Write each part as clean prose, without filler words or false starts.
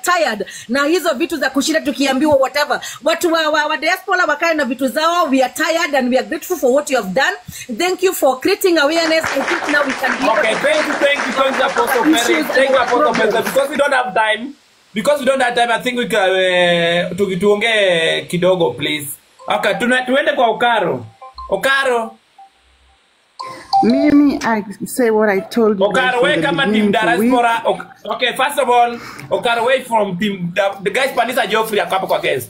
tired na hizo vitu za kushinda tukiambiwa whatever. Watu wa diaspora wakae na vitu zao. We are tired and we are grateful for what you have done. Thank you for creating awareness. I think now we can be Okay, thank you, thank you, thank you, Apostle Perez. Thank you, Apostle Perez. Because we don't have time. Because we don't have time, I think we can tuongee kidogo, please. Okay, tuende kwa Okaro. Okaro. Mimi, I say what I told you. Okaro, we kama team diaspora. Okay, first of all, Okaro, wait from team the guys Panisa Geoffrey akapo kwa guest.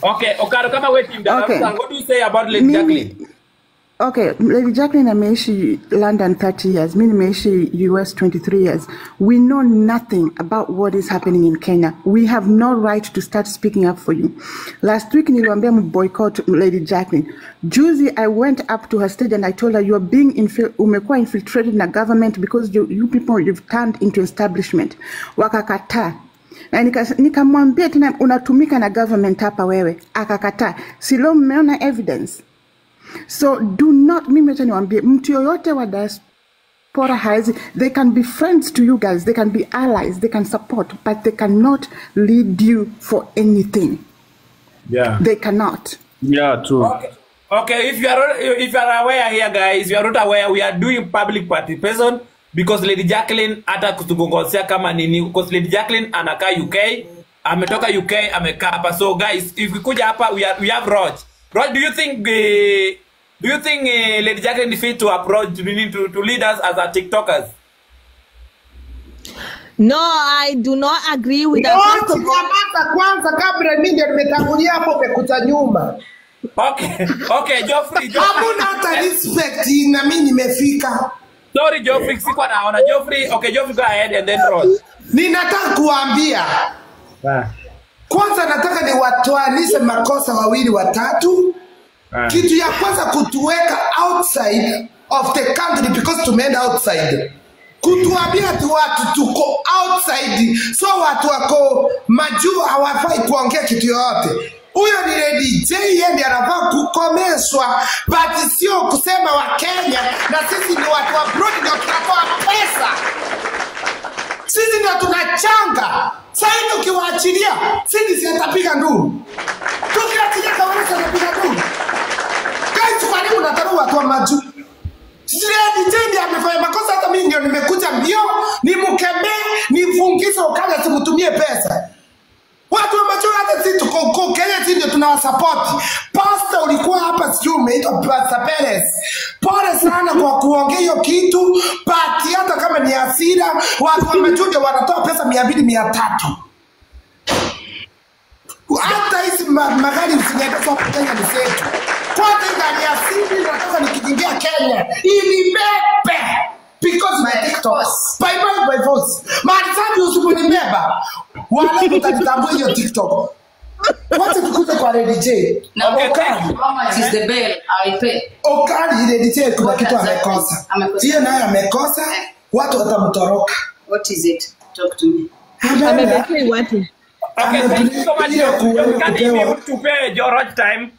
Okay, Okaro, kama we team diaspora, okay. What do you say about Lady Jacqueline? Okay, Lady Jacqueline ameishi London 30 years, mimi nimeishi US 23 years. We know nothing about what is happening in Kenya. We have no right to start speaking up for you. Last week niliwaambia boycott Lady Jacqueline. Juzi I went up to her stage and I told her you are being umekuwa infiltrated na government because you people you've turned into establishment. Wakakataa. Na nikamwambia tena unatumika na government hapa wewe. Akakataa. Si leo mmeona evidence. So do not, mimi acha niwaambie, mtu yoyote wa diaspora haezi, they can be friends to you guys, they can be allies, they can support, but they cannot lead you for anything. Yeah. They cannot. Yeah, true. Okay. Okay, if you are aware here, guys, you are not aware, we are doing public participation because Lady Jacqueline hata kutugongozea kama nini, because Lady Jacqueline anakaa UK, ametoka UK, amekaa hapa. So guys, if we kuja hapa, we have Rog. Rog, do you think Lady Jacqueline is fit to approach to lead us as a TikTokers? No, I do not agree with that. Kwanza kabla mimi ndio nimetangulia hapo umekuta nyuma. Okay, okay, Geoffrey. Hamuna hata respect na mimi nimefika. Sorry Geoffrey, sikuwa naona Geoffrey. Okay, Geoffrey, go ahead and then Rog. Ninataka kuambia. Kwanza nataka ni watoanishe makosa wawili watatu. Kitu ya kwanza kutuweka outside of the country because tumeenda outside. Kutuambia tu watu tuko outside, so watu wako majuu hawafai kuongea kitu yoyote. Huyo ni Lady J, yeye ndiye anafaa kukomeshwa, but sio kusema wa Kenya na sisi ni watu wa abroad ndio tunatoa pesa. Sisi ndio tunachanga. Sasa tukiwaachilia, sisi si atapiga nduru. Tukiachilia kama atapiga nduru. Guys, kwa nini unataka watu wa majuu? Lady J ndiye amefanya makosa, hata mimi ndio nimekuja mbio, nimkemee, nifungize ukala simtumie pesa. Watu wa majuu hata sisi tuko huko Kenya, sisi ndio tunawasupport. Pastor ulikuwa hapa sijui umeitwa Pastor Perez. Pole sana kwa kuongea hiyo kitu, but hata kama ni hasira, watu wa majuu ndio wanatoa pesa 200 300. Hata hizi magari zinaendeshwa hapa Kenya ni zetu. Kwanza gari ya sisi nataka nikiingia Kenya inibebe because my TikTok bye bye by force. Mali usiponibeba wala utatambua hiyo TikTok. Wacha tukuje kwa Lady J. Na okay, how much is the bill I pay? Okari Lady J kuna kitu amekosa. Hiyo naye amekosa, watu watamtoroka. What is it? Talk to me. Amebetray watu. Okay, thank you so much. You can't even to pay your time.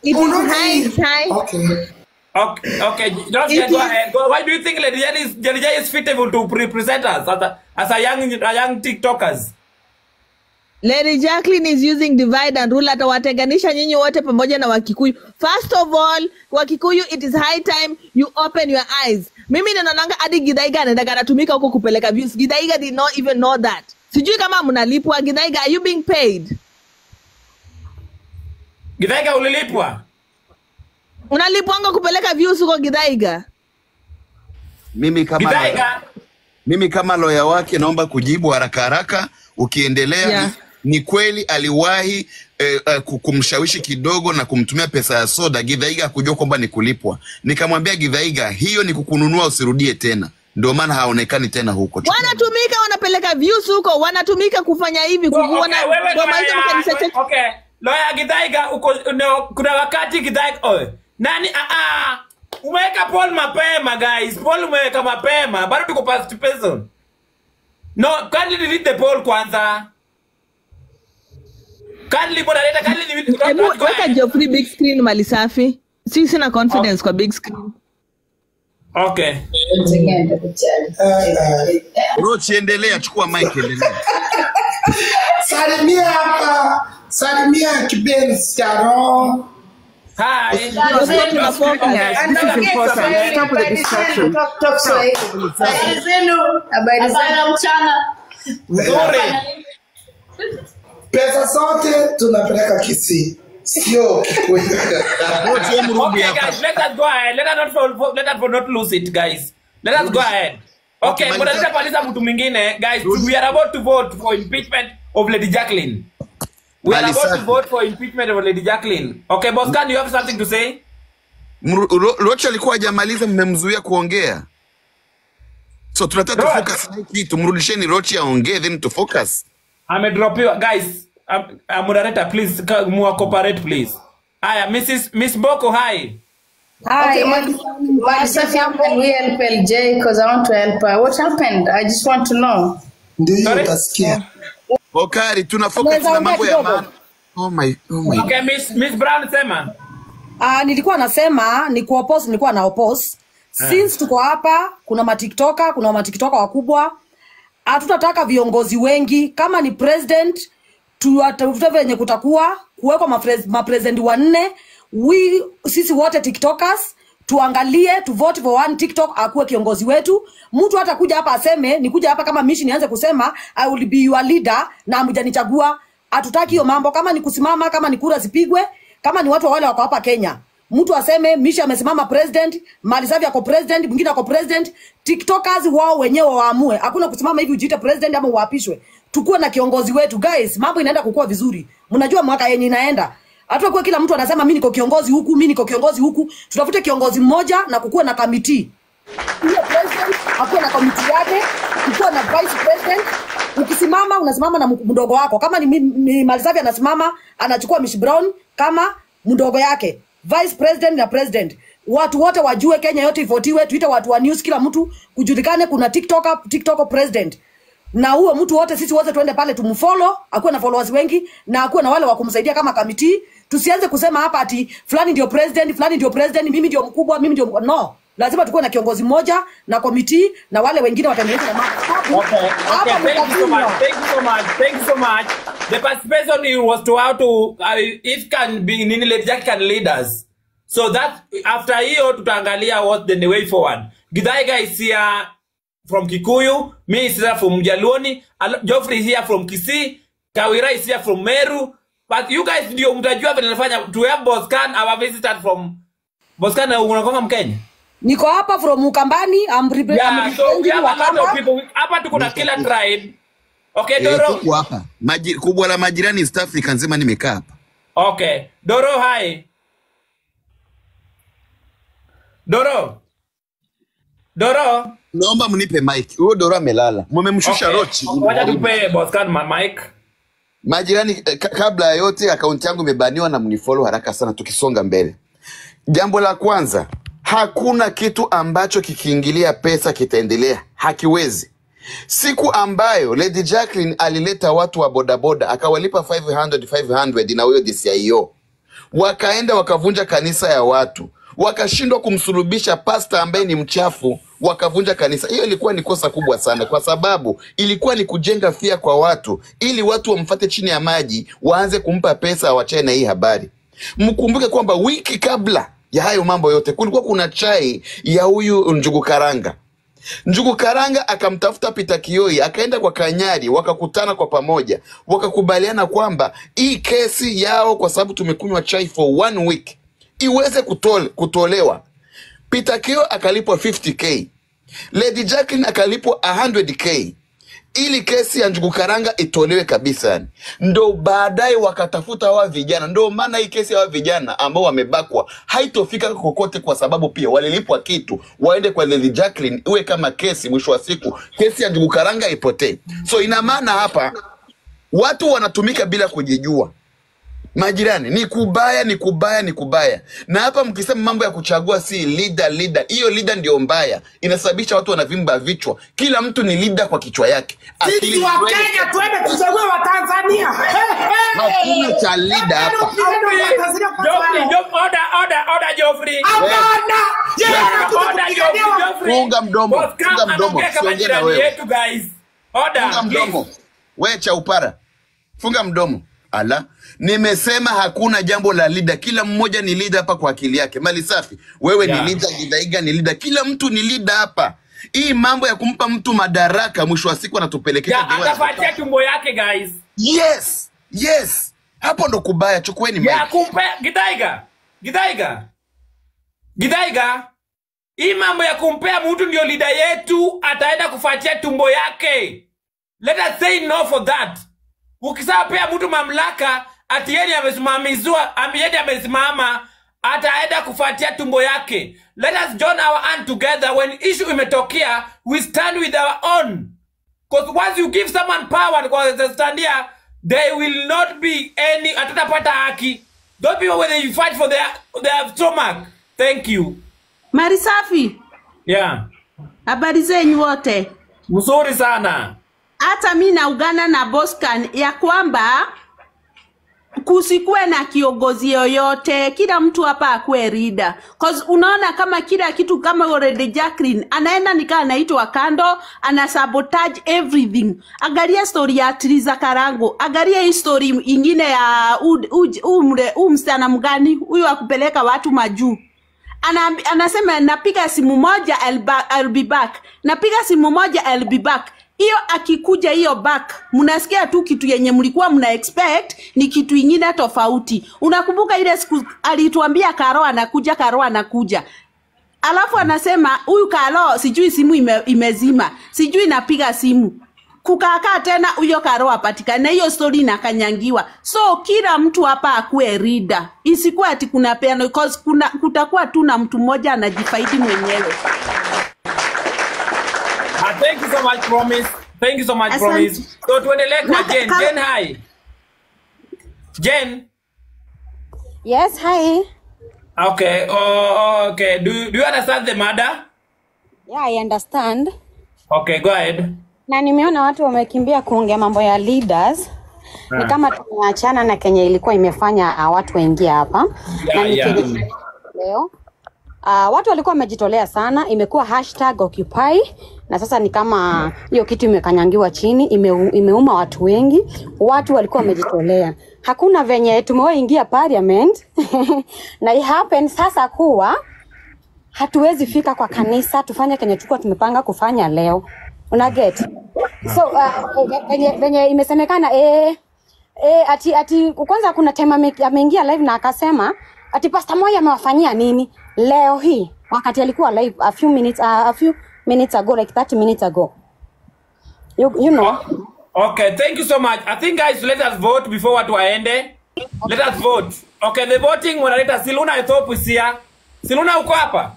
It is high time. Okay. Okay, okay. Just go ahead. Go. Why do you think Lady J is fitable to represent us as a young TikTokers? Lady Jacqueline is using divide and rule. Atawatenganisha nyinyi wote pamoja na Wakikuyu. First of all, Wakikuyu, it is high time you open your eyes. Mimi ninaonanga hadi Githaiga anaenda anatumika huko kupeleka views. Githaiga did not even know that. Sijui kama mnalipwa. Githaiga, are you being paid? Githaiga ulilipwa? Unalipwanga kupeleka views huko Githaiga? Mimi kama lawyer wake naomba kujibu haraka haraka. Ukiendelea, yeah. Ni kweli aliwahi kumshawishi kidogo na kumtumia pesa ya soda. Githaiga kujua kwamba ni kulipwa. Nikamwambia Githaiga, hiyo ni kukununua, usirudie tena. Ndio maana haonekani tena huko. Wanatumika, wanapeleka views huko, wanatumika kufanya hivi, kuona kwa. Okay. Lawyer Githaiga uko no, kuna wakati Githaiga oh, nani umeweka Paul mapema guys. Paul umeweka mapema. Bado tuko past person. No, kindly read the poll kwanza. Kindly moderator, kindly weka Geoffrey big screen mali safi. Sisi sina confidence kwa big screen. Okay. Rochi, endelea, chukua mic, endelea. Salimia hapa, salimia kipenzi cha roho. Hi. Let's Yes, this is important. Stop with the distraction. Talk Swahili. Habari zenu. Habari zenu mchana. Nzuri. Pesa zote tunapeleka Kisii, sio Kikuyu. Rochi, hebu rudi Okay, hapa. guys, let us go ahead. Let us not let us not lose it, guys. Let us go ahead. Okay, Okay, mbona tutapaliza mtu mwingine, guys. We are about to vote for impeachment of Lady Jacqueline. We are about to Malisafi. vote for impeachment of Lady Jacqueline. Okay, Boscan, you have something to say? Rochi alikuwa hajamaliza, mmemzuia kuongea. So tunataka Roch. tufocus na hii kitu, mrudisheni Rochi aongee then to focus. Amedropiwa, guys. Moderator, please, mua cooperate, please. Aya, Mrs. Miss Boko, hi. Hi. Okay, Malisafi, how can we help LJ? Because I want to help her. What happened? I just want to know. Ndio hiyo Sorry? utasikia. Okari, tuna focus Naweza na ongea mambo ya kidogo? maana. Oh my, oh my. Okay, Miss Brown, sema. Nilikuwa nasema ni kuoppose, nilikuwa na oppose. Since tuko hapa kuna matiktoka, kuna matiktoka wakubwa. Hatutataka viongozi wengi. Kama ni president tuwatafute venye kutakuwa kuwekwa mapresident wanne. We sisi wote tiktokers tuangalie tu vote for one TikTok akuwe kiongozi wetu. Mtu hata kuja hapa aseme nikuja hapa kama mission nianze kusema I will be your leader na hamjanichagua. Hatutaki hiyo mambo. Kama ni kusimama, kama ni kura zipigwe, kama ni watu wale wako hapa Kenya, mtu aseme Mishi amesimama president, Malisafi ako president, mwingine ako president. TikTokers wao wenyewe waamue. Hakuna kusimama hivi ujiite president ama uapishwe. Tukuwe na kiongozi wetu guys, mambo inaenda kukua vizuri. Mnajua mwaka yenye inaenda. Hatakuwa kila mtu anasema mimi niko kiongozi huku, mimi niko kiongozi huku. Tutafute kiongozi mmoja na kukuwa na kamiti. Hiyo president akuwe na komiti yake, kukuwa na vice president. Ukisimama unasimama na mdogo wako. Kama ni Malisafi anasimama, anachukua Miss Brown kama mdogo yake. Vice president na president. Watu wote wajue, Kenya yote ivotiwe, tuite watu wa news, kila mtu kujulikane kuna TikToker, TikTok president. Na huo mtu wote sisi wote tuende pale tumfollow, akuwe na followers wengi na akuwe na wale wa kumsaidia kama kamiti. Tusianze kusema hapa ati fulani ndio president, fulani ndio president, mimi ndio mkubwa, mimi ndio mkubwa. No, lazima tukuwe na kiongozi mmoja na komiti na wale wengine wataendelea na mambo. Okay, Hapa okay, thank you so much. mtakunywa. Thank you so much. Thank you so much. The participation it was to how to if can be nini Lady Jack can lead us. So that after hiyo tutaangalia what the way forward. Githaiga is here from Kikuyu, me is here from Mjaluoni, Geoffrey is here from Kisii, Kawira is here from Meru. But you guys ndio mtajua vile nafanya. To have Boscan, our visitor from Boscan, unakonga Mkenya? Niko hapa from Ukambani, I'm Yeah, so we representing have a lot of Wakamba. people. Hapa tuko na kila tribe. Okay, Doro. Tuko hapa. Kubwa la majirani East Africa nzima nimekaa hapa. Okay. Doro, hi. Doro. Doro. Naomba mnipe mic. Huyo Doro amelala. Mmemshusha Okay. Rochi. Wacha tupe Boscan mic. Majirani, kabla ya yote akaunti yangu imebaniwa na mnifollow haraka sana tukisonga mbele. Jambo la kwanza, hakuna kitu ambacho kikiingilia pesa kitaendelea. Hakiwezi. Siku ambayo Lady Jacqueline alileta watu wa bodaboda akawalipa 500 na huyo DCIO, wakaenda wakavunja kanisa ya watu, wakashindwa kumsulubisha pasta ambaye ni mchafu, wakavunja kanisa. Hiyo ilikuwa ni kosa kubwa sana, kwa sababu ilikuwa ni kujenga fia kwa watu, ili watu wamfate chini ya maji, waanze kumpa pesa, awachane na hii habari. Mkumbuke kwamba wiki kabla ya hayo mambo yote kulikuwa kuna chai ya huyu Njugu Karanga. Njugu Karanga akamtafuta Peter Kioi, akaenda kwa Kanyari, wakakutana kwa pamoja, wakakubaliana kwamba hii kesi yao, kwa sababu tumekunywa chai for 1 week, iweze kutolewa. Peter Kioi akalipwa 50k, Lady Jacqueline akalipwa 100k ili kesi ya Njugu Karanga itolewe kabisa. Yani ndo baadaye wakatafuta hawa vijana. Ndo maana hii kesi ya hawa vijana ambao wamebakwa haitofika kokote, kwa sababu pia walilipwa kitu waende kwa Lady Jacqueline iwe kama kesi, mwisho wa siku kesi ya Njugu Karanga ipotee. So ina maana hapa watu wanatumika bila kujijua. Majirani, ni kubaya, ni kubaya, ni kubaya. Na hapa mkisema mambo ya kuchagua si leader, leader. Hiyo leader ndio mbaya. Inasababisha watu wanavimba vichwa. Kila mtu ni leader kwa kichwa yake. Sisi wa Kenya tuende tuchague wa Tanzania. Hakuna cha leader hapa. Order Geoffrey. Hapana. Order Geoffrey. Funga mdomo. Funga mdomo. Siongee na wewe. Yetu guys. Order. Funga mdomo. Wewe cha upara. Funga mdomo. Ala, nimesema hakuna jambo la leader. Kila mmoja ni leader hapa kwa akili yake. Mali safi, wewe ni leader, Githaiga ni leader, kila mtu ni leader hapa. Hii mambo ya kumpa mtu madaraka mwisho wa siku anatupelekea atapatia tumbo yake guys. Yes, yes. Hapo ndo kubaya, chukueni mic. Kumpe Githaiga. Githaiga. Hii mambo ya kumpea mtu ndio leader yetu, ataenda kufuatia tumbo yake. Let us say no for that. Ukisapea mtu mamlaka ati yeye amesimamizwa, amiyeye amesimama, ataenda kufuatia tumbo yake. Let us join our hand together. When issue imetokea, we stand with our own. Because once you give someone power, because stand here, there will not be any atatapata haki. Those people when they fight for their stomach. Thank you. Marisafi. Yeah. Habari zenyu wote. Mzuri sana. Hata mi naungana na Boscan ya kwamba kusikuwe na kiongozi yoyote, kila mtu hapa akuwe leader. Cause unaona kama kila kitu kama already Jacqueline anaenda nikaa anaitwa kando, ana sabotage everything. Angalia story ya Triza Karango, angalia hii story ingine ya msichana mgani huyu akupeleka watu majuu. Anasema napiga simu moja I'll be back. Napiga simu moja I'll be back. Iyo akikuja hiyo back, mnasikia tu kitu yenye mlikuwa mna expect ni kitu ingine tofauti. Unakumbuka ile siku alituambia Karo anakuja, Karo anakuja. Alafu anasema huyu Karo sijui simu imezima, sijui napiga simu. Kukakaa tena huyo Karo hapatikani na hiyo story inakanyangiwa. So kila mtu hapa akuwe leader. Isikuwe ati kuna peano because kutakuwa tu na mtu mmoja anajifaidi mwenyewe. Thank you so much, Promise. Thank you so much, Promise. So tuendelee kwa Jen. Jen, hi. Jen. Yes, hi. Okay. Oh, okay. Do you understand the matter? Yeah, I understand. Okay, go ahead. Na nimeona watu wamekimbia kuongea mambo ya leaders. Ni kama tumeachana na Kenya ilikuwa imefanya watu waingie hapa. Na ni leo. Watu walikuwa wamejitolea sana, imekuwa hashtag occupy na sasa ni kama hiyo kitu imekanyangiwa chini, imeuma watu wengi. Watu walikuwa wamejitolea. Hakuna venye tumewaingia parliament na it happen sasa kuwa hatuwezi fika kwa kanisa tufanye kenye tulikuwa tumepanga kufanya leo. Una get? So venye imesemekana ati kwanza kuna time ameingia live na akasema ati Pastor Moi amewafanyia nini leo hii wakati alikuwa live a few minutes ago, like 30 minutes ago. You know. Okay, thank you so much. I think guys, let us vote before watu waende. Let us vote. Okay, the voting moderator Siluna Ethiopia. Siluna uko hapa?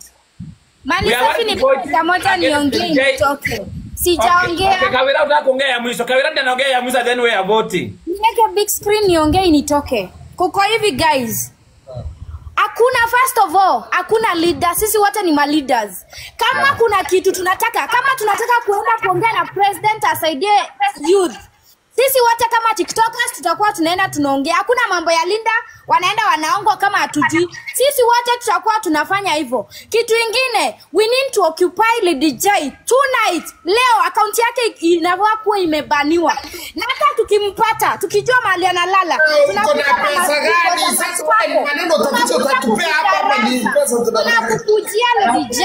Mali safi ni pamoja niongee nitoke. Sijaongea. Okay, Kawira unataka kuongea ya mwisho. Kawira ndiye anaongea ya mwisho, then we are voting. Niweke big screen niongee nitoke. Kuko hivi guys. Hakuna, first of all, hakuna leader. Sisi wote ni ma leaders. Kama kuna kitu tunataka, kama tunataka kuenda kuongea na president asaidie youth. Sisi wote kama TikTokers tutakuwa tunaenda tunaongea. Hakuna mambo ya Linda, wanaenda wanaongwa kama hatujui. Sisi wote tutakuwa tunafanya hivyo. Kitu ingine, we need to occupy Lady J tonight. Leo account yake inafaa kuwa imebaniwa. Na hata tukimpata, tukijua mahali analala, tunakuwa na pesa gani? Sasa maneno tatizo utatupea hapa hapa ni pesa tunakukujia Lady J.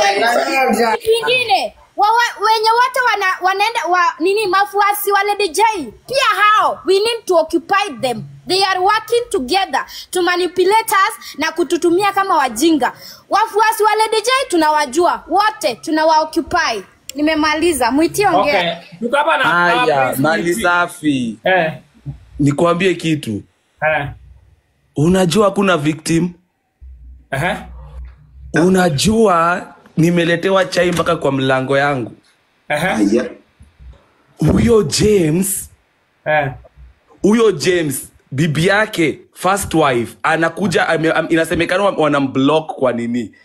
Kitu ingine, wenye wote wanaenda nini mafuasi wa Lady J, pia hao we need to occupy them. They are working together to manipulate us na kututumia kama wajinga. Wafuasi wa Lady J tunawajua wote, tunawa occupy. Nimemaliza, mwitie ongea. Okay, tuko hapa na haya mali safi. Nikwambie kitu. Unajua kuna victim? Unajua nimeletewa chai mpaka kwa mlango yangu. Huyo James, huyo James Bibi yake first wife anakuja inasemekana wanamblock kwa nini?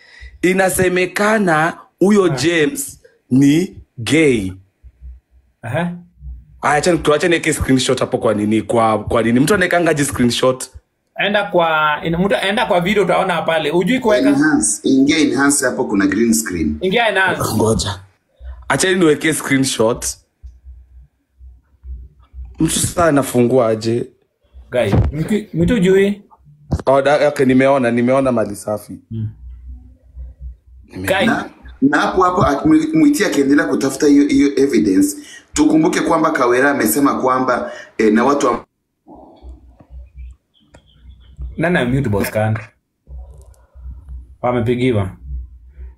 Inasemekana huyo James ni gay. Acha tuache niweke screenshot hapo kwa nini? Kwa nini? Mtu anaekangaje screenshot? Enda kwa mtu, enda kwa video utaona pale. Hujui kuweka? Enhance, ingia enhance hapo kuna green screen. Ingia enhance. Ngoja. Acha niweke screenshot. Mtu sasa anafungua aje? Guys, mtu hujui? Oh, okay, nimeona mali safi. Na hapo hapo Mwiti akiendelea kutafuta hiyo evidence, tukumbuke kwamba Kawera amesema kwamba na watu nana mute boss kan. Wamepigiwa.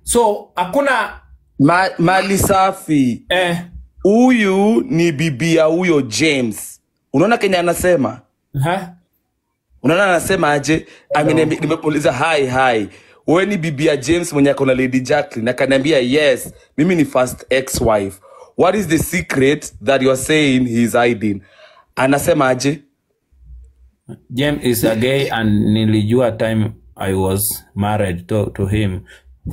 So hakuna mali safi. Huyu ni bibi ya huyo James. Unaona Kenya anasema? Unaona anasema aje? Nimemuuliza hi. Wewe ni bibi ya James mwenye ako na Lady Jacqueline? Akaniambia yes, mimi ni first ex-wife. What is the secret that you are saying he is hiding? Anasema aje? James is a gay and nilijua time I was married to him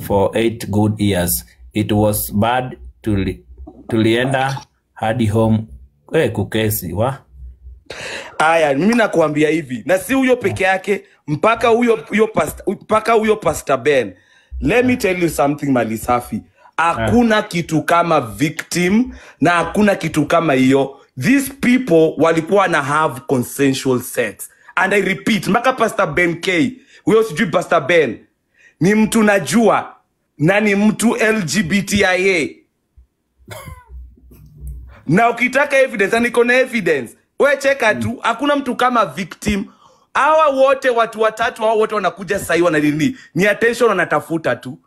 for 8 good years. It was bad tulienda hadi home kukesi wa. Aya, mimi nakuambia hivi, na si huyo peke yake, mpaka huyo Pastor Ben. Let me tell you something mali safi. Hakuna kitu kama victim na hakuna kitu kama hiyo. These people walikuwa na have consensual sex. And I repeat, mpaka Pastor Ben K, huyo sijui Pastor Ben, ni mtu najua na ni mtu LGBTIA. Na ukitaka evidence, niko na evidence. We cheka tu, hakuna mtu kama victim. Hawa wote watu watatu, hawa wote wanakuja sahi wana nini? Ni attention wanatafuta tu.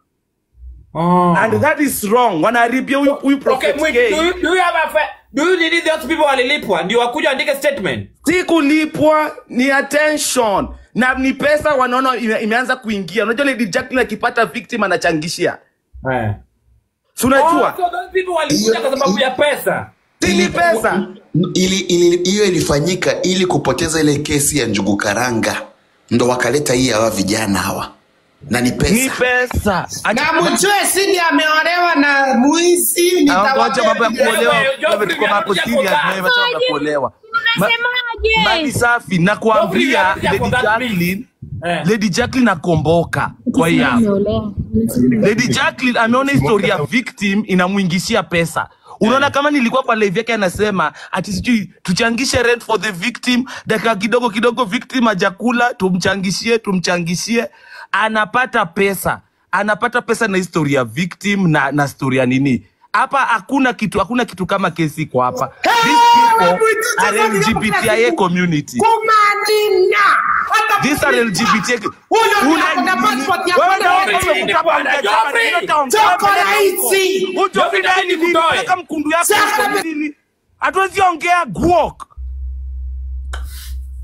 And that is wrong. Wanaharibia huyu prophet. Okay, wait, do you have a do you need those people walilipwa ndio wakuja andike statement? Si kulipwa, ni attention. Na ni pesa wanaona imeanza kuingia. Unajua Lady Jacqueline akipata victim anachangishia. Si unajua? So those people walikuja kwa sababu ya pesa. Ni pesa. Hiyo ilifanyika ili kupoteza ile kesi ya Njugu Karanga. Ndo wakaleta hii hawa vijana hawa. Na ni pesa. Ni pesa. Na mjue Sidi ameolewa na muizi, nitawacha mambo ya kuolewa. Tuko hapo serious na wewe acha kuolewa. Unasemaje? Mali safi na kuambia Lady Jacqueline, Lady Jacqueline akomboka kwa hiyo. Lady Jacqueline ameona historia victim inamuingishia pesa. Unaona kama nilikuwa kwa live yake anasema ati sijui tuchangishe rent for the victim, dakika kidogo kidogo victim hajakula, tumchangishie, anapata pesa. Anapata pesa na historia victim na historia nini. Hapa hakuna kitu kama kesi kwa hapa. These people are LGBTIA community. Kumanina. These are LGBTIA. Una passport ya Hatuwezi ongea guok.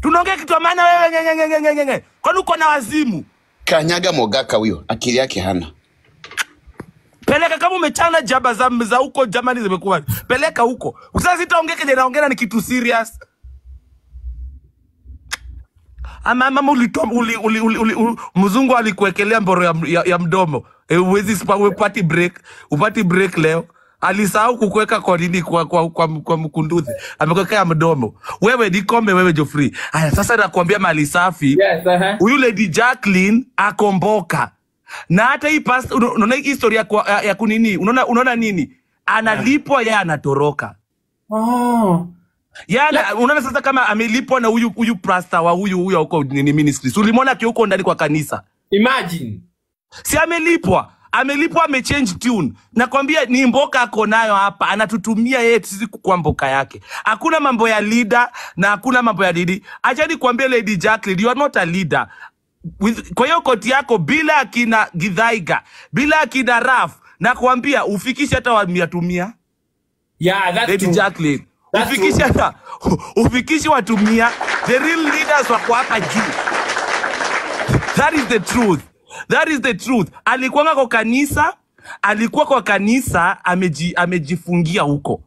Tunaongea kitu maana wewe. Kwani uko na wazimu? Kanyaga Mogaka huyo, akili yake hana. Peleka kama umechana jaba za huko jamani zimekuwa. Peleka huko. Sasa sitaongea kile naongea ni kitu serious. Ama mama uli mzungu alikuwekelea mboro ya mdomo. Uwezi upati break leo. Alisahau kukuweka kwa nini kwa mkunduzi. Amekuwekea mdomo. Wewe ni kombe wewe Geoffrey. Haya sasa nakuambia mali safi. Yes, Huyu Lady Jacqueline akomboka. Na hata hii past unaona hii historia ya kunini? Unaona nini? Analipwa yeye anatoroka. Yana unaona sasa kama amelipwa na huyu pastor wa huyu huko nini ministry. So ulimwona huko ndani kwa kanisa. Imagine. Si amelipwa. Amelipwa, amechange tune. Nakwambia ni mboka ako nayo hapa, anatutumia yeye sisi kwa mboka yake. Hakuna mambo ya leader na hakuna mambo ya lady. Acha nikwambie Lady Jacqueline, you are not a leader. Kwa hiyo koti yako bila akina Githaiga, bila akina Raf, nakwambia ufikishe hata wa 100. Yeah, that's Lady true. Jacqueline. That's ufikishe hata ufikishe watu 100. The real leaders wako hapa juu. That is the truth. That is the truth. Alikuwa kwa kanisa, amejifungia huko.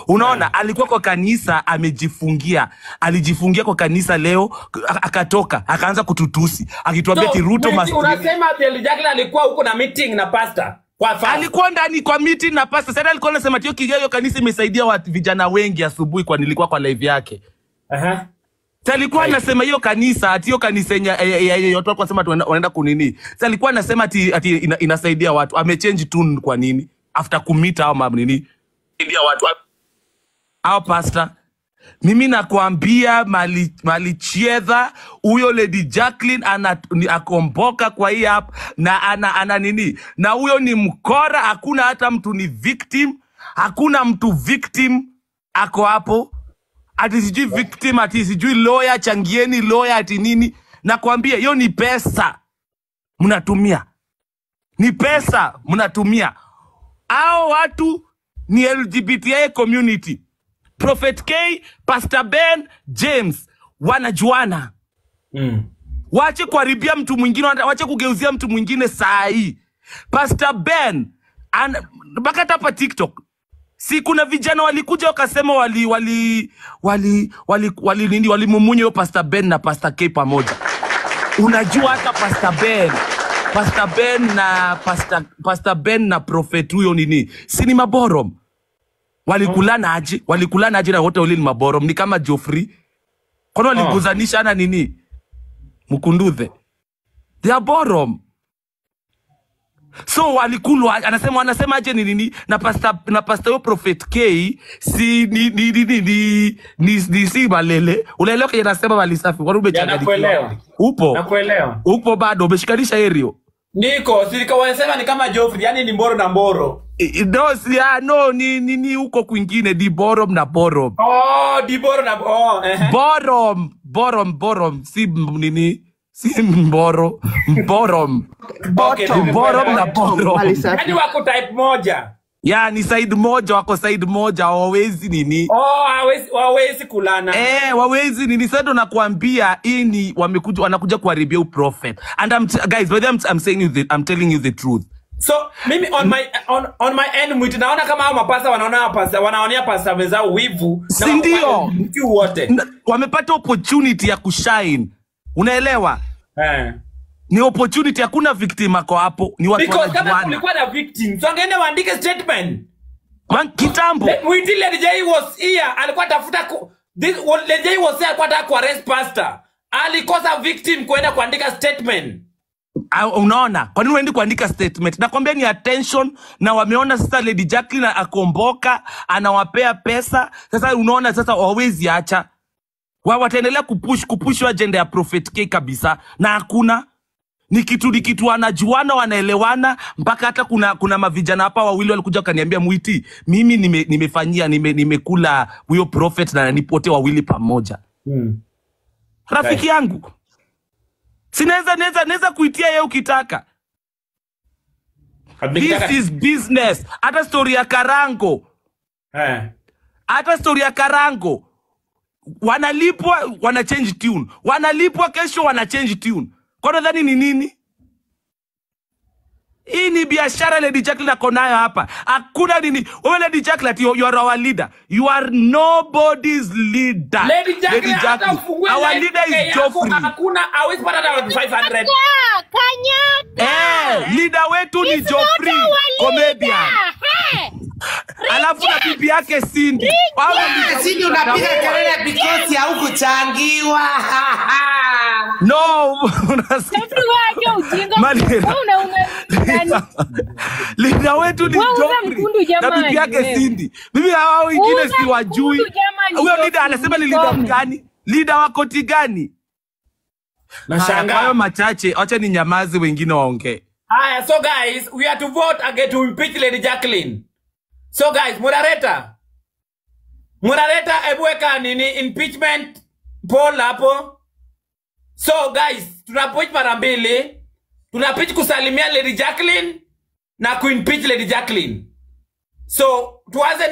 Unaona, alikuwa kwa kanisa amejifungia, alijifungia kwa kanisa leo, akatoka akaanza kututusi akituambia So, ati Ruto Mwiti, must unasema ati Lady Jacqueline alikuwa huko na meeting na pastor kwa fast. Alikuwa ndani kwa meeting na pastor. Sasa alikuwa anasema ati hiyo kanisa imesaidia watu vijana wengi asubuhi, kwa nilikuwa kwa live yake. Sasa alikuwa anasema hiyo kanisa ati hiyo kanisa yenye watu walikuwa wanasema ati wanaenda kunini. Sasa alikuwa anasema ati inasaidia watu. Amechange tune kwa nini? After kumita au mam nini? Saidia watu. Au pastor. Mimi nakwambia malichiedha huyo Lady Jacqueline akomboka kwa hii app na ana nini? Na huyo ni mkora, hakuna hata mtu ni victim, hakuna mtu victim ako hapo. Ati sijui victim, ati sijui lawyer, changieni lawyer ati nini. Nakwambia hiyo ni pesa mnatumia. Ni pesa mnatumia. Hao watu ni LGBTI community. Prophet K, Pastor Ben, James wanajuana. Wache kuharibia mtu mwingine, wache kugeuzia mtu mwingine saa hii. Pastor Ben mpaka hata hapa TikTok. Si kuna vijana walikuja wakasema wali nini, walimumunya huyo Pastor Ben na Pastor K pamoja. Unajua hata Pastor Ben na Prophet huyo nini, si ni maborom. Walikulana aje? Walikulana aje na wote wale ni maborom, ni kama Geoffrey. Kwani waliguzanisha na nini? Mkunduze. They are borom. So walikulwa, anasema aje ni nini na pastor huyo Prophet K si ni ni ni ni ni ni, ni si malele. Unaelewa kile anasema mali safi. Kwani umechanganyikiwa? Nakuelewa. Upo. Nakuelewa. Upo bado umeshikanisha area. Niko, si wanasema ni kama Geoffrey, yani ni mboro na mboro. No, si, no, ni huko kwingine di borom na borom. Oh, di boro na oh, Borom, si nini, si mboro, borom. Okay, borom na borom. Yani wako type moja. Ya, ni side moja, wako side moja, hawawezi nini. Oh, hawawezi kulana. Hawawezi nini. Sasa ndo nakuambia hii ni wamekuja, wanakuja kuharibia prophet. And guys, by the way, I'm saying you I'm telling you the truth. So mimi on my end mwiti naona kama hao mapasa wanaonea pasa wenzao wivu na Si ndio? Wote wamepata opportunity ya kushine. Unaelewa? Ni opportunity, hakuna victim ako hapo, ni watu Because kama wanajuana. kulikuwa na victim, so angeenda waandike statement. Kitambo. Mwiti Lady J was here, alikuwa tafuta Lady J was here, alikuwa anataka kuarrest pastor. Alikosa victim kuenda kuandika statement. Unaona, kwa nini uendi kuandika statement? Nakwambia ni attention, na wameona sasa Lady Jacqueline akomboka, anawapea pesa. Sasa unaona sasa hawawezi acha. Wataendelea kupush agenda ya Prophet K kabisa. Na hakuna ni kitu wanajuana, wanaelewana, mpaka hata kuna mavijana hapa wawili walikuja wakaniambia Mwiti, mimi nimefanyia nimekula huyo prophet na nipote wawili pamoja. Rafiki yangu. Sinaweza naweza kuitia yeye ukitaka. This is business. Hata story ya Karango. Hata story ya Karango. Wanalipwa, wana change tune. Wanalipwa kesho, wana change tune. Kwa nadhani ni nini? Hii ni biashara Lady Jacqueline ako nayo hapa. Hakuna nini. Wewe Lady Jacqueline, you are our leader. You are nobody's leader. Lady Jacqueline, hata ufungue our leader is Geoffrey. Hakuna, hawezi pata hata 500. Kanyaka. Leader wetu ni Geoffrey, comedian. Alafu na bibi yake Cindy. Cindy unapiga kelele because ya hukuchangiwa. No, leader wetu ni Geoffrey na bibi yake Cindy. Mimi hao wengine siwajui. Huyo leader anasema ni leader gani? Leader wa koti gani? Nashangaa. Hayo machache, acha ni nyamazi wengine waongee. Haya, so guys, we are to vote again to impeach Lady Jacqueline. So guys, moderator, ebu weka nini impeachment poll hapo. So guys, tunapoch mara mbili, tunapoch kusalimia Lady Jacqueline na kuimpeach Lady Jacqueline. So tuanze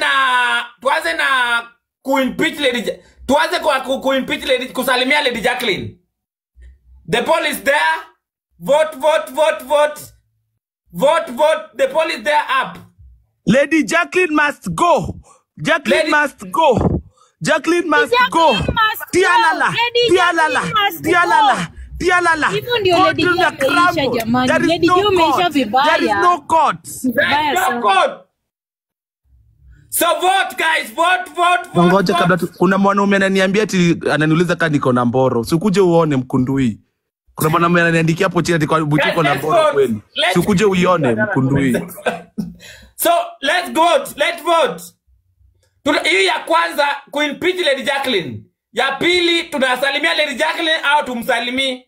na kuimpeach Lady, tuanze kwa kuimpeach Lady, kusalimia Lady Jacqueline. The poll is there. Vote, vote, vote, vote. Vote, vote. The poll is there up. Lady Jacqueline must go. Jacqueline must go. Jacqueline must go. Tialala. Tialala. Tialala. Tialala. Hivyo ndio Lady J ameisha jamani. Lady J umeisha vibaya. There is no court. There is no court. So vote guys, vote, vote, vote. Ngoja kabla kuna mwanaume ananiambia ati ananiuliza kama niko na mboro. Sikuje uone mkundui. Kuna mwanaume ananiandikia hapo chini ati kwa butiko na mboro kweli. Sikuje uione mkundui. So let's vote, let's vote. Hii ya kwanza kuimpeach Lady Jacqueline. Ya pili tunasalimia Lady Jacqueline au tumsalimii?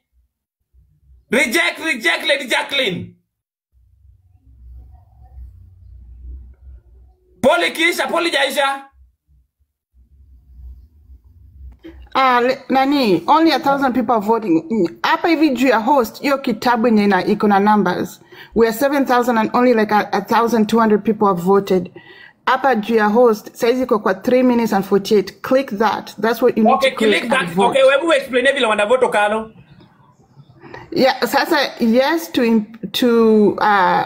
Reject, reject Lady Jacqueline. Poli kiisha, poli jaisha. Nani, only 1,000 people are voting. Hapa hivi juu ya host, hiyo kitabu yenye iko na numbers. We are 7,000 and only like 1,200 people have voted. Hapa juu ya host, saizi iko kwa 3 minutes and 48. Click that. That's what you need to click. Okay, click that. Okay, wewe explain vile wanavote Kalo. Yeah, sasa yes to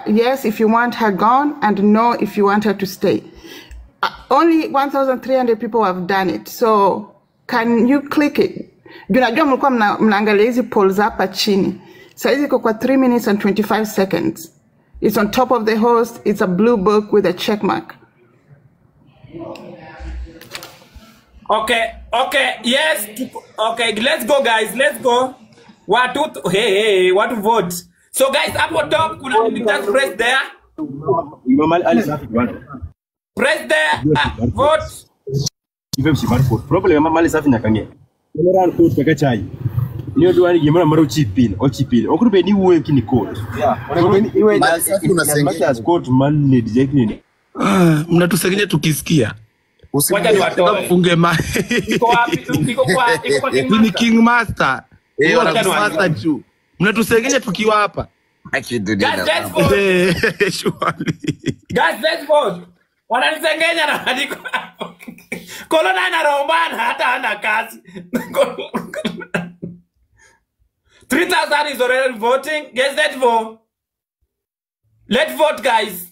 yes if you want her gone and no if you want her to stay. Only 1,300 people have done it. So can you click it? Unajua mlikuwa mnaangalia hizi polls hapa chini. Saizi iko kwa 3 minutes and 25 seconds. It's on top of the host. It's a blue book with a check mark. Okay, okay, yes. Okay, let's go guys, let's go. Watu, hey, watu vote. So guys, up on top, kuna just press there. Press there, vote. Problem mama safi nyakange. General court kaka chai. Niyo duani gimora maro chipin, o chipin. Okrube ni uwe kini court. Yeah. Iwe as court man ni Jacqueline. Mnatusengenya tukisikia. Wacha niwatoe. Funge ma. Iko wapi? Iko kwa King Master. Ni King Master. Master juu. Mnatusengenya tukiwa hapa. Guys, let's vote. Guys, let's vote. Wananisengenya na andiko. Kolona anarombana hata hana kazi. 3,000 is already voting. Guys, let's vote. Let's vote guys.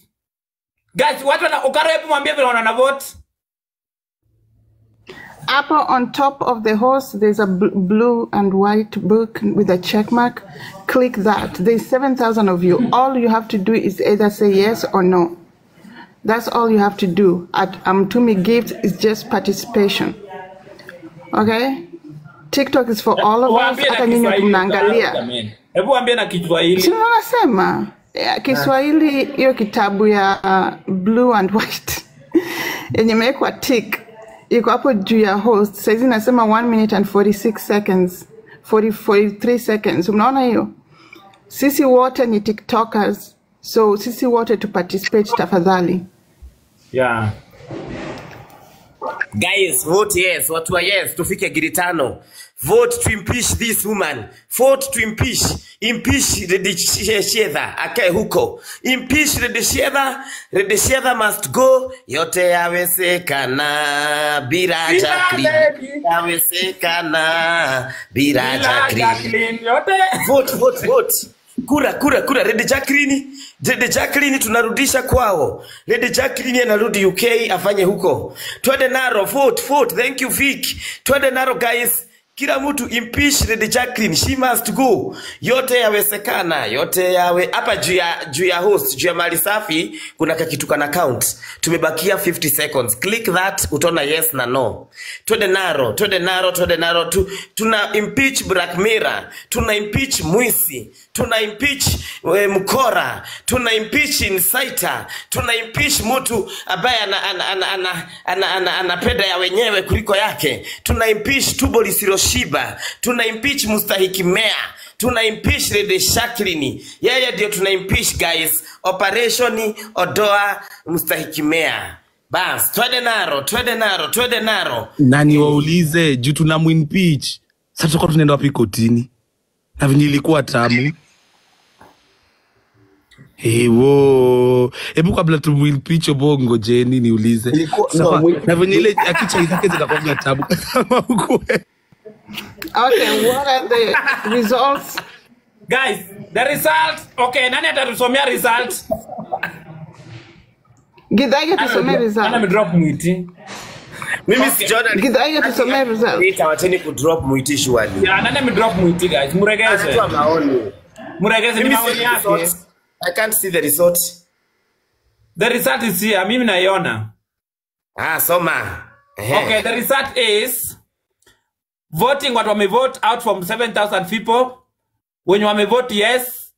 Guys, watu wana Okaro, hebu mwambie vile wana vote. Hapo on top of the horse, there's a blue and white book with a check mark. Click that. There's 7,000 of you. All you have to do is either say yes or no. That's all you have to do. At Amtumi Gift is just participation. Okay? TikTok is for all of us. Hata nyinyi mnaangalia. Hebu waambie na Kiswahili. Si unasema? Kiswahili hiyo kitabu ya blue and white. Yenye imewekwa tick. Iko hapo juu ya host. Saizi nasema 1 minute and 46 seconds. 43 seconds. Unaona hiyo? Sisi wote ni TikTokers. So sisi wote to participate tafadhali. Yeah. Guys, vote yes. Watu wa yes, tufike giri 5. Vote to impeach this woman. Vote to impeach. Impeach Lady Shedha. Akae huko. Impeach Lady Shedha. Lady Shedha must go. Yote yawezekana. Bila Jacqueline. Yawezekana. Bila Jacqueline. Yote. Vote, vote, vote. Kura, kura, kura. Lady Jacqueline. Lady Jacqueline tunarudisha kwao. Lady Jacqueline anarudi UK afanye huko. Twende naro, vote, vote. Thank you Vic. Twende naro guys. Kila mtu impeach Lady Jacqueline, she must go. Yote yawezekana, yote yawe hapa juu ya host, juu ya mali safi kuna kakitu kana count. Tumebakia 50 seconds. Click that utaona yes na no. Twende naro, twende naro, twende naro. Tuna impeach Black Mirror, tuna impeach Mwisi, tuna impeach Mkora, tuna impeach Insider, tuna impeach mtu ambaye anapenda ya wenyewe kuliko yake. Tuna impeach Tubo Lisilo Shiba, tuna impeach Mustahiki Mea, tuna impeach Lady Jacqueline. Yeye ndio tuna impeach guys. Operation Odoa Mustahiki Mea. Bas, twende naro, twende naro, twende naro. Na niwaulize juu tuna impeach. Sasa tutakuwa tunaenda wapi kotini? Na vile ilikuwa tamu. Ewo, hebu kabla tumuimpeach Bongo jeni niulize. Na vile ile akicha zake zitakuwa tamu kama ukweli. Okay, what are the results? Guys, the result. Okay, nani atatusomea result? Githaiga tusomee result. Ana drop mwiti. Mimi sijaona. Githaiga tusomee results. Nita wacheni kudrop Mwiti surely. Yeah, nani amedrop Mwiti guys? Muregeze. Anatoa maoni. Muregeze ni Mimi maoni si yake. result. I can't see the result. The result is here. Mimi naiona. Ah, soma. Ehe. Okay, the result is voting watu wamevote out from 7,000 people. Wenye wamevote yes.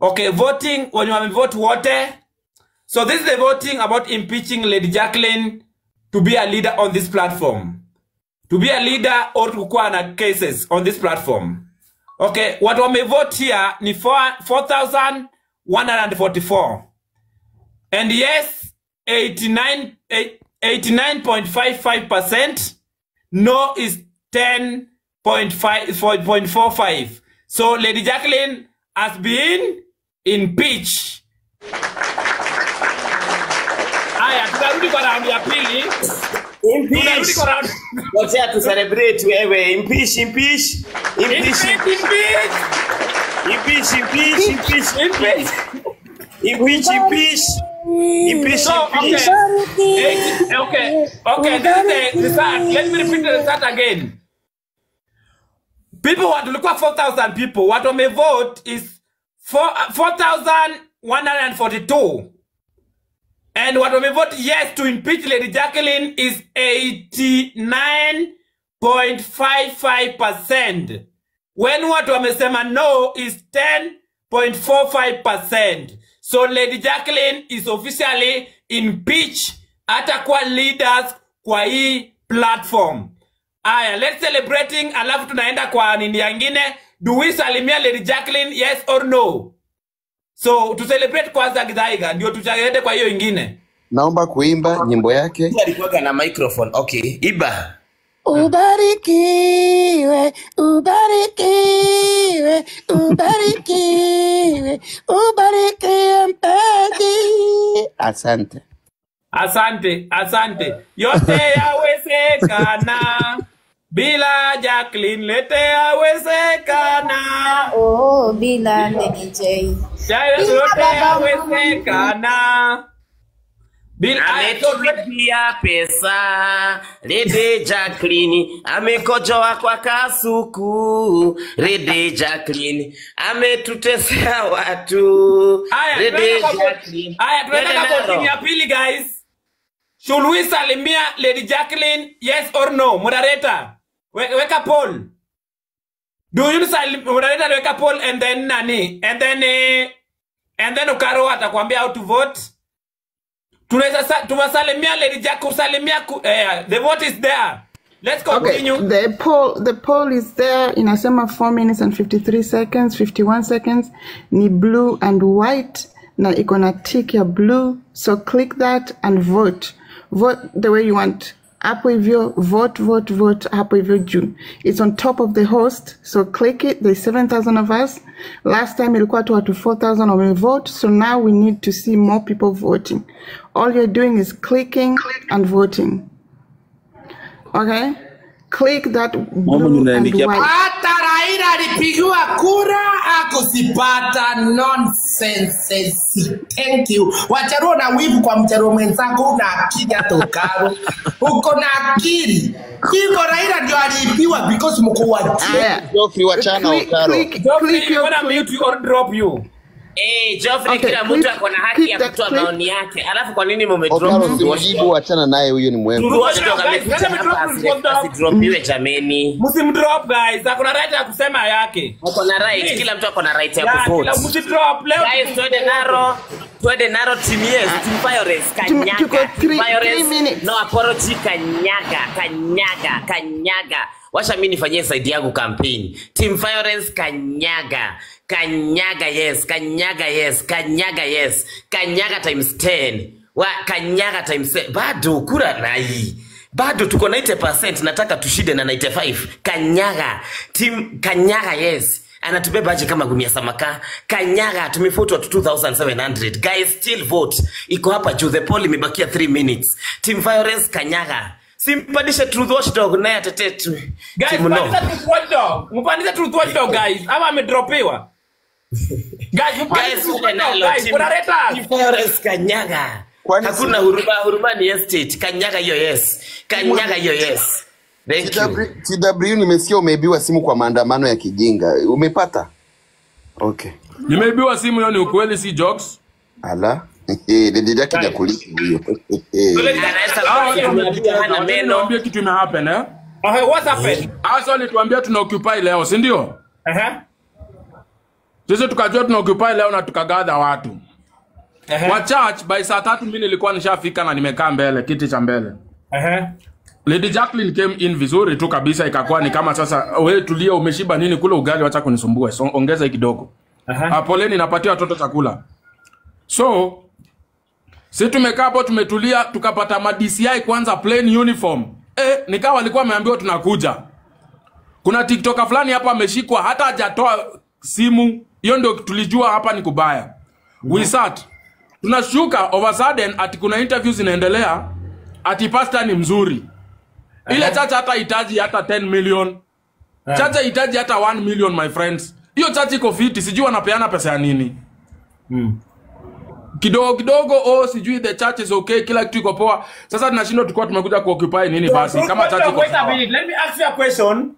Okay, voting wenye wamevote wote. So this is the voting about impeaching Lady Jacqueline to be a leader on this platform. To be a leader or to kuwa na cases on this platform. Okay, watu wamevote here ni 4,144. And yes, 89.55%. No is 10.45. So Lady Jacqueline has been impeached. Aya, tutarudi kwa round ya pili. Tunarudi kwa round. Ngoja tu celebrate wewe. Impeach, impeach. Impeach, impeach. Impeach, impeach, impeach. Impeach. Impeach, impeach. Impeach, So, okay. impeach. Okay, this is the result. Let me repeat the result again. People want to look at 4,000 people. What may vote is 4,142. And what may vote yes to impeach Lady Jacqueline is 89.55%. When what wamesema no is 10.45%. So Lady Jacqueline is officially impeached atakuwa leaders kwa hii platform. Aya, let's celebrating alafu tunaenda kwa nini yangine. Do we salimia Lady Jacqueline yes or no? So to celebrate kwanza Githaiga ndio tuchaende kwa hiyo ingine. Naomba kuimba nyimbo yake. Alikuwa na microphone. Okay, iba. Ubarikiwe, ubarikiwe, ubarikiwe, ubarikiwe mpenzi. Asante. Asante, asante. Yote yawezekana. Bila Jacqueline lete yawezekana. Oh, bila Lady J. Yote yawezekana. Bila Ametulipia pesa Lady Jacqueline, amekojoa kwa kasuku. Lady Jacqueline ametutesea watu. Aya, Lady Jacqueline. Aya, tunaenda Twende kwa nalo. voting ya pili guys. Should we salimia Lady Jacqueline yes or no? Moderator, weka poll. Do you salim moderator weka poll and then nani? And then Okaro atakwambia how to vote. Tunaweza tuwasalimia Lady Jack, kusalimia the vote is there. Let's continue. Okay, the poll is there. Inasema 4 minutes and 53 seconds, 51 seconds. Ni blue and white na iko na tick ya blue. So click that and vote. Vote the way you want. Hapo hivyo, vote, vote, vote. Hapo hivyo juu. It's on top of the host. So click it. There's 7,000 of us. Last time ilikuwa tu watu 4,000 wamevote. So now we need to see more people voting. All you're doing is clicking and voting. Okay? Click that blue and white. Hata Raila alipigiwa kura akusipata. Nonsense. Thank you. Wacharuo na wivu kwa mcharuo mwenzako, una akili hata Okaro. Uko na akili. Hivyo Raila ndio aliibiwa because mko wa Geoffrey, wachana Okaro. Geoffrey, you wanna mute you or drop you? Eh, Geoffrey, Okay, kila mtu ako na haki ya kutoa maoni yake. Alafu kwa nini mumedrop? Okaro simjibu, wachana naye, huyo ni mwevu. Watchdog amekuja hapa asidropiwe jameni. Msimdrop guys, akona right ya kusema yake. Ako na right, kila mtu ako na right ya Yeah, kuvote. kila msidrop leo. Guys, twende naro. Twende naro team yes, team Violence kanyaga. Tuko Team 3 minutes. No apology kanyaga, kanyaga, kanyaga. Washa mimi nifanyie side yangu campaign. Team Violence kanyaga. Kanyaga yes, kanyaga yes, kanyaga yes. Kanyaga times 10. Wa kanyaga times 10. Bado kura nai. Bado tuko 90%, nataka tushinde na 95. Kanyaga. Team kanyaga yes. Anatubeba aje kama gunia samaka. Kanyaga tumefutwa to 2700. Guys still vote. Iko hapa juu, the poll imebakia 3 minutes. Team Violence kanyaga. Simpandishe Truth Watchdog naye atetee tu. Guys, Team no. pandisha Truth Watchdog. Mpandishe Truth Watchdog guys. Ama amedropiwa. Guys, mpandishe Guys, Truth tuende Watchdog nalo. guys. Moderators. Team Violence kanyaga. Hakuna huruma, huruma ni estate. Kanyaga hiyo yes. Kanyaga hiyo yes. Thank you. TW, nimesikia umeibiwa simu kwa maandamano ya kijinga. Umepata? Okay. Nimeibiwa simu, hiyo ni ukweli, si jokes. Ala. Lady Jackie hajakulipa huyo. Niambie kitu ime happen eh? Okay, what happened? Asa alituambia tuna occupy leo, si ndio? Sisi tukajua tuna occupy leo na tukagather watu. Kwa church by saa 3 mimi nilikuwa nishafika na nimekaa mbele, kiti cha mbele. Lady Jacqueline came in vizuri tu kabisa, ikakuwa ni kama sasa wewe tulia, umeshiba nini kula ugali, wacha kunisumbua. So, ongeza kidogo. Poleni, napatia watoto chakula. So sisi tumekaa hapo tumetulia, tukapata ma DCI kwanza plain uniform. Nikawa walikuwa wameambiwa tunakuja. Kuna TikToker fulani hapa ameshikwa hata hajatoa simu. Hiyo ndio tulijua hapa ni kubaya. We sat. Tunashuka over sudden ati kuna interviews zinaendelea ati pastor ni mzuri. Ile chacha hata hitaji hata 10 million. Chacha hitaji hata 1 million my friends. Hiyo chacha iko fiti, sijui wanapeana pesa ya nini. Kidogo kidogo, oh sijui the church is okay, kila kitu iko poa. Sasa tunashindwa tulikuwa tumekuja kuoccupy nini basi kama church iko sawa. Let me ask you a question.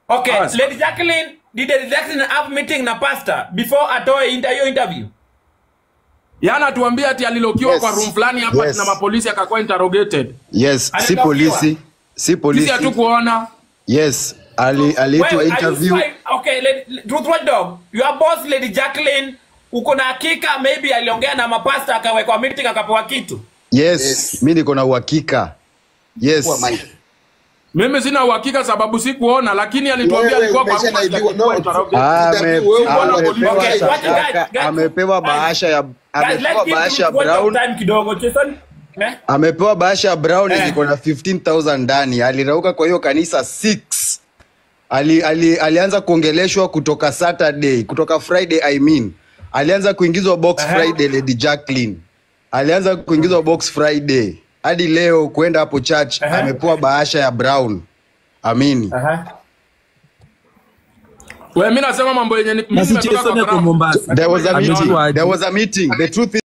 Okay, ask. Lady Jacqueline, did Lady Jacqueline have meeting na pastor before atoe hiyo interview? Yana tuambia ati alilokiwa kwa room fulani hapa na mapolisi akakuwa interrogated. Yes, si polisi, si polisi. Sisi hatukuona. Yes, aliitwa interview. Okay, Truth Watch Dog, your boss Lady Jacqueline, uko na hakika maybe aliongea na mapasta akawekwa meeting akapewa kitu? Yes, mimi niko na uhakika. Yes. Mimi sina uhakika sababu sikuona, lakini alituambia alikuwa kwa amepewa bahasha ya amepewa bahasha brown kidogo Jason. Amepewa bahasha brown iko na 15,000 ndani. Alirauka kwa hiyo kanisa 6. Alianza kuongeleshwa kutoka Saturday, kutoka Friday I mean. Alianza kuingizwa box Friday Lady Jacqueline. Alianza kuingizwa box Friday. Hadi leo kwenda hapo church amepewa bahasha ya brown. Amini. Wewe mimi nasema mambo yenye mimi nimetoka kwa There was a meeting. There was a meeting. The truth is